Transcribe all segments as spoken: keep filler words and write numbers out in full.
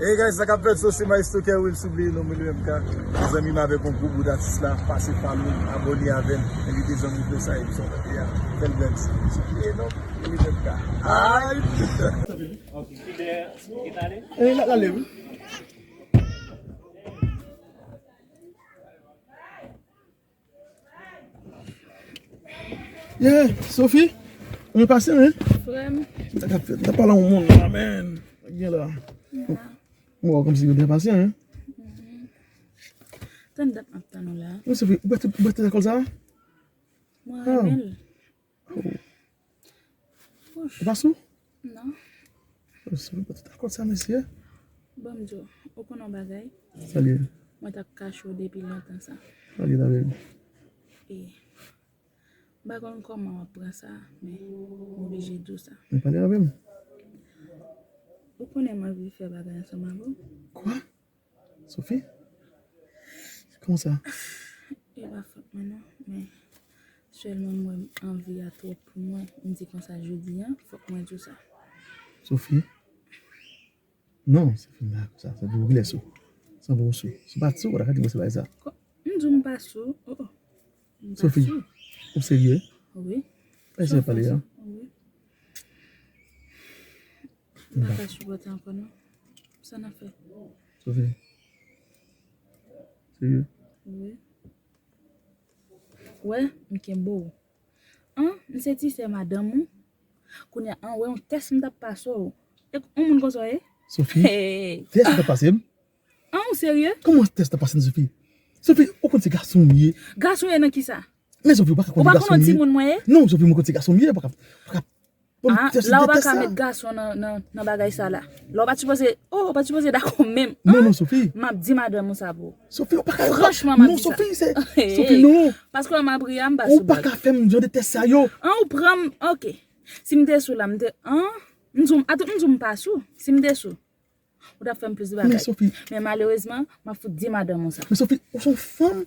Hey guys, sa k ap fèt? So, se Maestro Kerwil, sou bliye non mwen M K. Zanmi m avèk yon gwo bout atis la, pase follow l, abòne avè l, envite zanmi w pou sa emisyon tande a. Fè l bèl, sou bliye non mwen M K. Ay! Eh, la, la, le, wi. Yeah, Sophie, mwen pase, men. Frè m. Sa k ap fèt? N ap pale a yon moun la, men. Gen la. Mwen wè kòmsi yo byen pase, men. Tann dat m ap tann ou la. Wi, Sophie, ou bwè tout, ou bwè tout alkòl sa? Mwen renmen l. Oh. Ou pa sou? Non. Ou sou pa tout akò sa, mesye. Ban m di w, ou konnen yon bagay? Sa l ye? Mwen t ap kache w depi lontan sa. Sa l ye, sa l ye? E, m pa konn kòman w ap pran sa, men m oblije di w sa. Men pale avè m. Ou konnen m anvi fè bagay ansanm avè w. Kwa? Sophie? Kòman sa? E pa fòt mwen non, men sèlman m wè anvi a twòp pou mwen, m di konsa jodi a, fòk mwen di w sa. Sophie? Non, se fin la konsa, se pou kilè sou. Se pou sou. Si w pa t sou, ou pa ta ka di mwen se bagay sa. Kò-, m di w m pa sou. Oh, oh. M pa Sophie, sou. Ou serye? Wi. Sa w pale a? Wi. M pa ka sipòte ankò non. Sa n ap fè? Sophie. Serye? Wi. Wè, m kenbe w. An, m se ti sè madanm ou. Kounye a, an, wè yon tès m t ap pase w. E yon moun konsa w ye? Sophie, hey, tès ou t ap pase m? An, ou serye? Kòman tès t ap pase m, Sophie? Sophie, ou konn se gason m ye. Gason w ye nan kisa? Men Sophie, ou pa ka konn gason m ye. Ou pa konn timoun mwen ye? Non, Sophie, mwen konn se gason m ye, ou pa ka, pa ka. Bon, ah, tès, la ou pa ka met gason nan, nan, nan bagay sa la. La ou pa t sipoze, oh, ou pa t sipoze dakò menm. Non, non, Sophie. M ap di madanm ou sa pou ou. Sophie, ou pa ka. Franchman, m ap di sa. Non, Sophie, se, Sophie, non. Paske m ap ri a, m pa sou blag. Ou pa ka fè m jan de tès sa yo. An, ou pran m, ok. Si m te sou la, m te, an, m di w, atout m di w m pa sou. Si m te sou, ou t ap fè m plis bagay. Men Sophie. Men malerezman, m ap fout di madanm ou sa. Men Sophie, ou se yon fanm,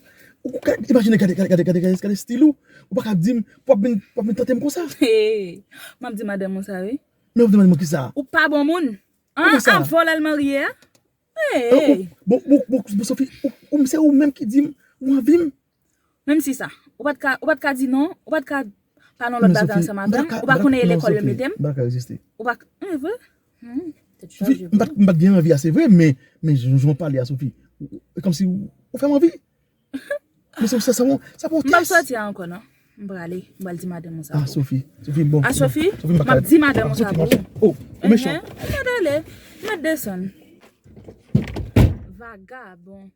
ou ka imajine gade, gade, gade, gade, gade, gade stil ou. Ou pa ka di m, w ap vin, w ap vin tante m konsa. Hey, m ap di madanm ou sa, wi. Men w ap di madanm ou kisa? Ou pa bon moun. An, kòman sa? Avè w l al marye a? Hey. Bon, bon, bon, bon, Sophie, ou, ou, se ou menm ki di m, ou anvi m. Menm si sa, ou pa t ka, ou pa t ka di non, ou pa t ka pale yon lòt bagay ansanm avè m, ou pa konnen e lekòl yo mete m. M pa ka reziste. Ou pa, e vre? Hmm, tèt chaje, m pa t, m pa t gen anvi a, se vre, men, men jan, jan w pale a, Sophie, e kòmsi ou, ou fè m anvi. Men Sophie, sa, sa, sa pa yon tès. M p ap sòti a ankò non. M prale, m pral di madanm ou sa pou ou. Ah, Sophie, Sophie, bon. Ah, Sophie, m ap di madanm ou sa pou ou. Oh, ou mechan. Enhen, m mèt ale, m mèt desann. Vagabon.